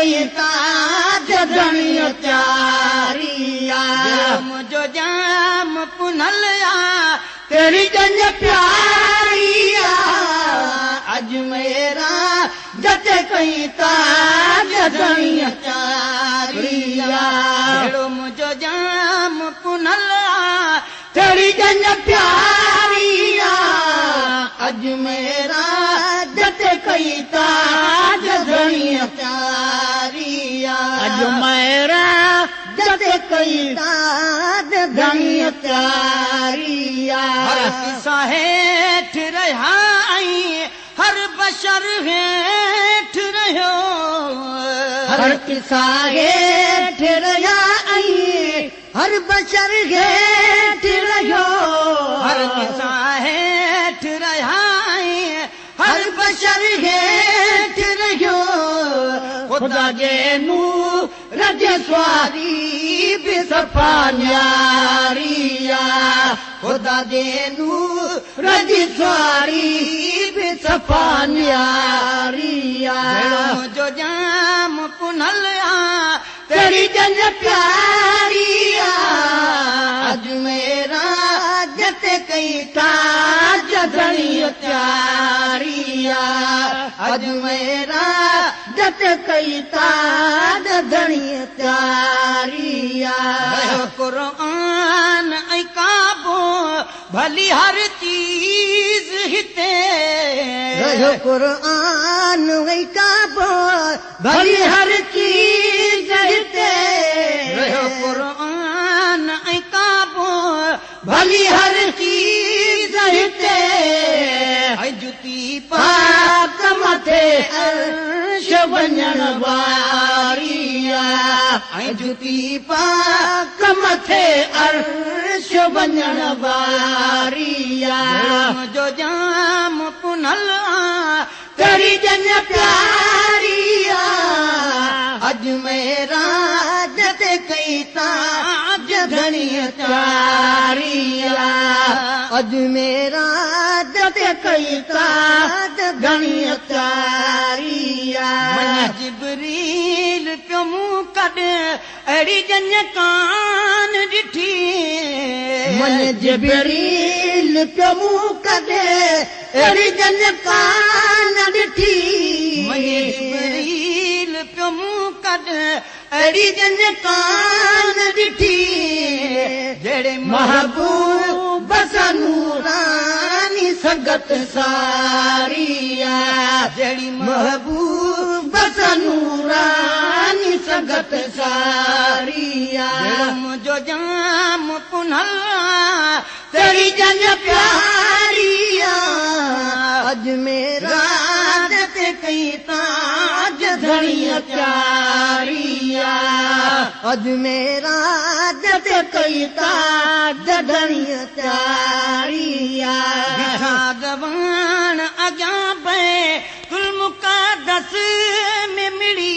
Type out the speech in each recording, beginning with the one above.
कई ताज धणीअ चारी आ। मुंहिंजो जाम पुनल आ तेरी जंज प्यारी आ। अजमेरा जते कई ताज धणीअ चारी आ। जहिड़ो मुंहिंजो जाम पुनल आ तेरी जंज प्यारी आ। अजमेरा जते कई ताज धणीअ चारी आ। अजमेरा जते कई ताज धणीअ चारी आ। हर किसा हेठि रहिया ऐं हर बशर हेठि रहियो। हर किसा हेठि रहिया ऐं हर बशर हेठि रहियो। हर किसा हेठि रहिया ऐं हर बशर हेठि रहियो। ख़ुदा जे नूर जे सवारी बि सफ़ा न्यारी आ। ख़ुदा जे नूर जी सवारी बि सफ़ा न्यारी आ। जहिड़ो मुंहिंजो जाम पुनल आ तेरी जंज प्यारी आ। अजमेरा जते कई ताज धणीअ चारी आ। अजमेरा जते कई ताज धणीअ चारी आ। रहियो क़ुरान ऐं काबो भली हर चीज़ हिते। रहियो क़ुरान ऐं काबो भली हर चीज़ हिते। रहियो क़ुरान ऐं काबो भली हर चीज़ हिते। ऐं जुती पाक मथे अर्श वञण वारी आ। ऐं जुती पाक मथे अर्श वञण वारी आ। मुंहिंजो जाम पुनल आ तेरी जंज प्यारी आ। अजमेरा जते कई ताज धणीअ चारी आ। अजमेरा जते कई ताज धणीअ चारी आ। मन जिब्रील पियो मूं कॾ अहिड़ी जंज कान ॾिठी। मन जिब्रील पियो मूं कॾ अहिड़ी जंज कान ॾिठी। मन जिब्रील पियो मूं कॾ अहिड़ी जंज कान ॾिठी। जहिड़े महबूब सां नूरानी संगत सारी आ। जहिड़ी महबूब सां नूरानी संगत सारी आ। जहिड़ो मुंहिंजो जाम पुनल आ तेरी जंज प्यारी आ। अजमेरा जते कई ताज धणीअ चारी आ। अजमेरा जते कई ताज धणीअ चारी आ। बिठा गवान अॻियां बैतुल मुक़द्दस में मिड़ी।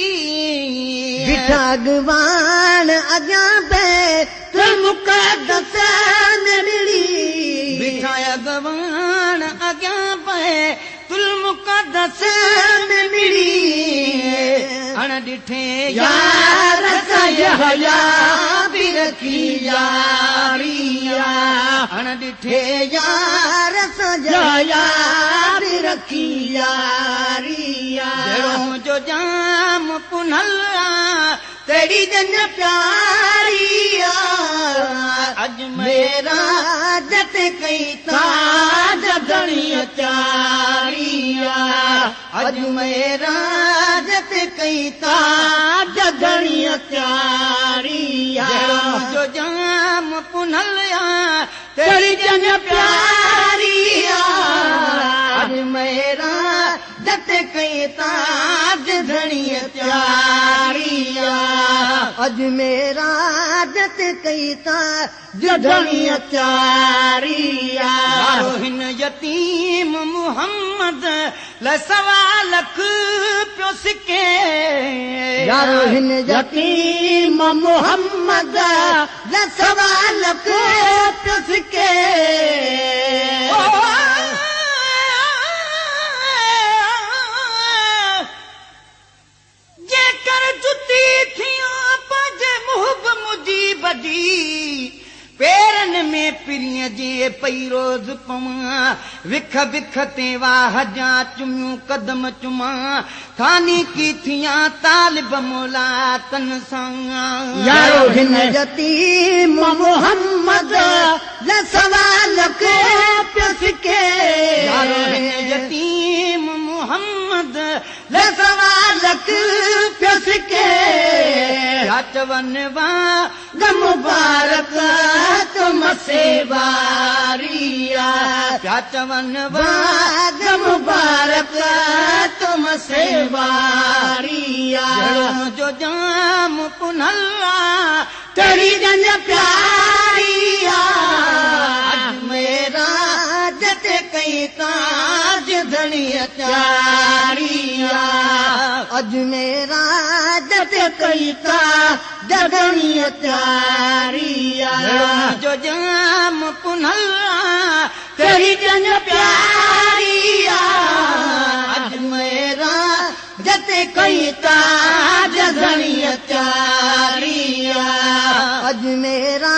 बिठा गवान अॻियां बैतुल मुक़द्दस में मिड़ी। बिठा अॻवान अॻियां बैतुल मुक़द्दस में मिड़ी। अण ॾिठे यार सां यहया बि रखी यारी आ। अण ॾिठे यार सां यहया बि रखी यारी आ। जहिड़ो मुंहिंजो जाम पुनल आ तेरी जंज प्यारी आ। अजमेरा जते कई ताज धणीअ चारी आ। अजमेरा जते कई ताज धणीअ चारी आ। जहिड़ो मुंहिंजो जाम पुनल आ तेरी जंज प्यारी आ। अजमेरा जते कई ताज धणीअ चारी आ। अजमेरा जते कई ताज धणीअ चारी आ। हिन यतीम मोहम्मद लाइ 1.25 लख पियो सिके। यारो हिन यतीम मोहम्मद लाइ 1.25 लख पियो सिके। जेकर पई रोज़ पवां विख विख ते वाह जा चुमियूं कदम चुमा थानी की थियां तालिब मौला तन सां। यारो हिन यतीम मोहम्मद ला सवा लख पियो सिके। यारो हिन यतीम मोहम्मद ला सवा लख पियो सिके। पिया चवन वाग मुबारक तुम सेवारिया। पिया चवन वाग मुबारक तुम सेवारिया। जो जाम पुनल्ला तेरी जन प्यारिया। मेरा जते कई ताज धनिया चारिया। अज मेरा जते कई ताज धनिया चारिया। जो जाम पुनल्ला तेरी जन प्यारिया। अज मेरा जते कई ताज धनिया चारिया। अज मेरा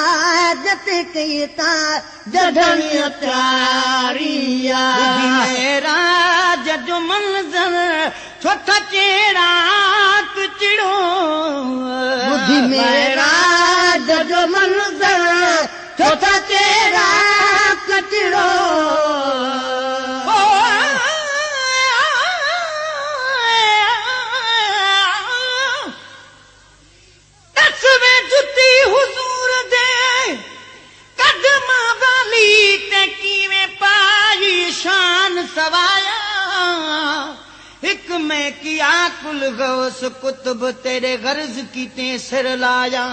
जते कई ताज धनिया चारिया। मेरा जजो मंज़र छोटा चेड़ा चिड़ो। बुद्धि मेरा जजो मंज़र छोटा चेड़ा कचड़ो। जुती हुजूर दे कदम वाली ते कीवें पाई शान सवाया। एक मैं किया कुल गौस कुतुब तेरे गर्ज कीते सिर लाया।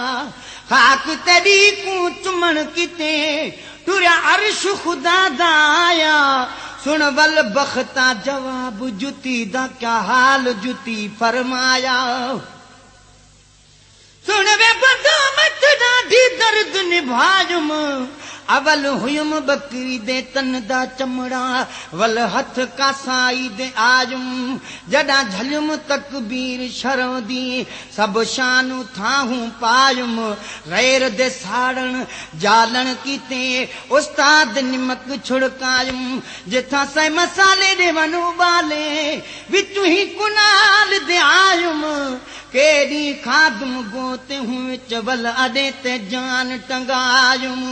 खाक तेरी को चुमण कीते टुरिया अर्श खुदा दाया। सुन वल बख्ता जवाब जुती दा क्या हाल जुती फरमाया। सुन वे बंदा मत ॾाढी दर्द निभायुम। अवल हुयुम बकरी दे तन दा चमड़ा वल हथ कासाई दे आयुम। जॾा झलुम तकबीर शरों दी सब शानू थाहूं पायुम। गैर दे साड़ण जालण कीते उस्ताद निमक छुड़कायुम। जिथा सै मसाले दे वन उबाले विचू ही कुनाल दे आयुम। केड़ी खादम गोते हूं चवल अॾे ते जान टंगायुम।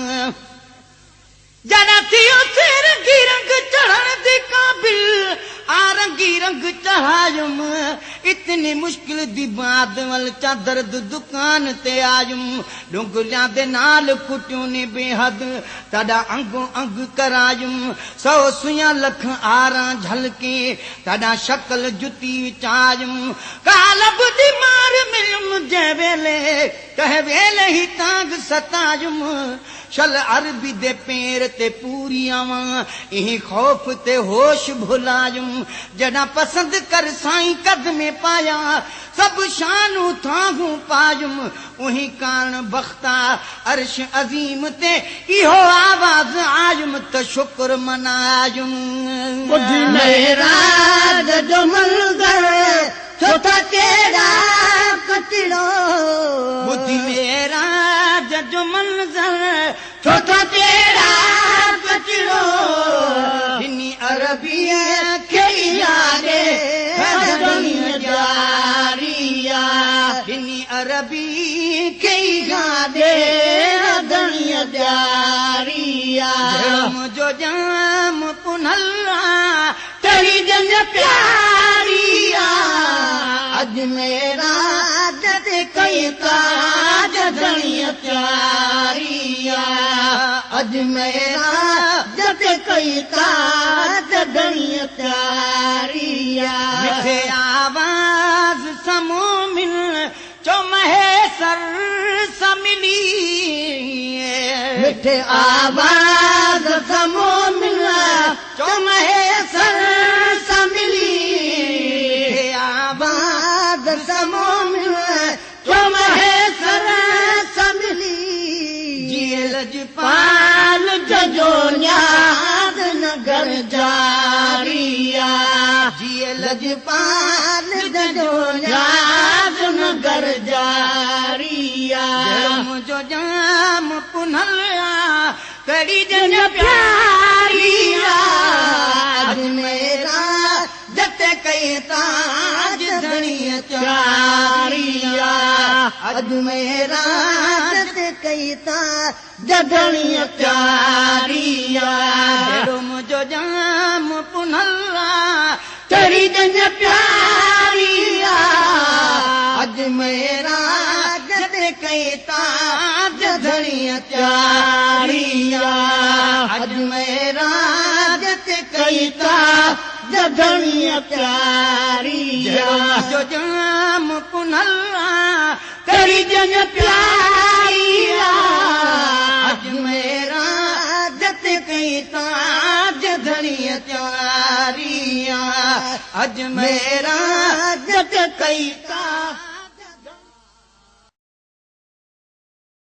जॾा थियो थे रंगी रंग चढ़ण दे काबिल आ रंगी रंग चढ़ायुम। इतनी मुश्किल दी बाद वल चा दर्द दुकान ते आयुम। डुंगलियां दे नाल कुटियों ने बेहद तॾा अंगो अंग करायुम। सौ सुया लख आरा झलके तॾा शक्ल जुती विचायुम। कालब दी मार मिलुम जंहिं वेले कंहिं वेले ही तांग सतायुम। शल अरबी दे पेर ते पूरी आवां इही खौफ ते होश भुलायुम। जॾा पसंद कर साईं कदमे पाया सब शानू थाहूं पायुम। उही कारण बख्ता अर्श अज़ीम ते इहो आवाज़ आयुम त शुक्र मनायुम। बुद्धि मेरा जो मंज़र छोटा चेड़ा कचड़ो। बुद्धि मेरा जो मंज़र छोटा चेड़ा कचड़ो। इन्नी अरबी खेलिया रे जारिया। इन्नी अरबी खेलिया रे दुनिया जारिया। जो जाम पुनल्ला तेरी जन प्यारिया। अज मेरा जते कई ताज धनिया चारिया। अज मेरा जते कई ताज धनिया चारिया। मिठे आवाज़ समोमिन चो महेसर समिली। मिठे आवाज़ समोमिन चो महेसर समिली। आवाज़ समोमिन चो महेसर समिली। जी लजपाल जजो न्याद नगर जारिया। जी लजपाल जजो न्याद नगर जारिया। जो जाम पुनल्ला ते تهڙي ڄڃ پياري آ. اجميرا جتي ڪئي تاج ڌڻيءَ چاري آ. اجميرا جتي ڪئي تاج ڌڻيءَ چاري آ. جهڙو منهنجو ڄام پنهل آ، تهڙي ڄڃ پياري آ. اجميرا جتي ڪئي تاج ڌڻيءَ چاري آ. اجميرا جتي ڪئي تاج ڌڻيءَ چاري آ. منهنجو ڄام پنهل آ، تهڙي ڄڃ پياري آ. اجميرا جتي ڪئي تاج ڌڻيءَ چاري آ. اجميرا جتي ڪئي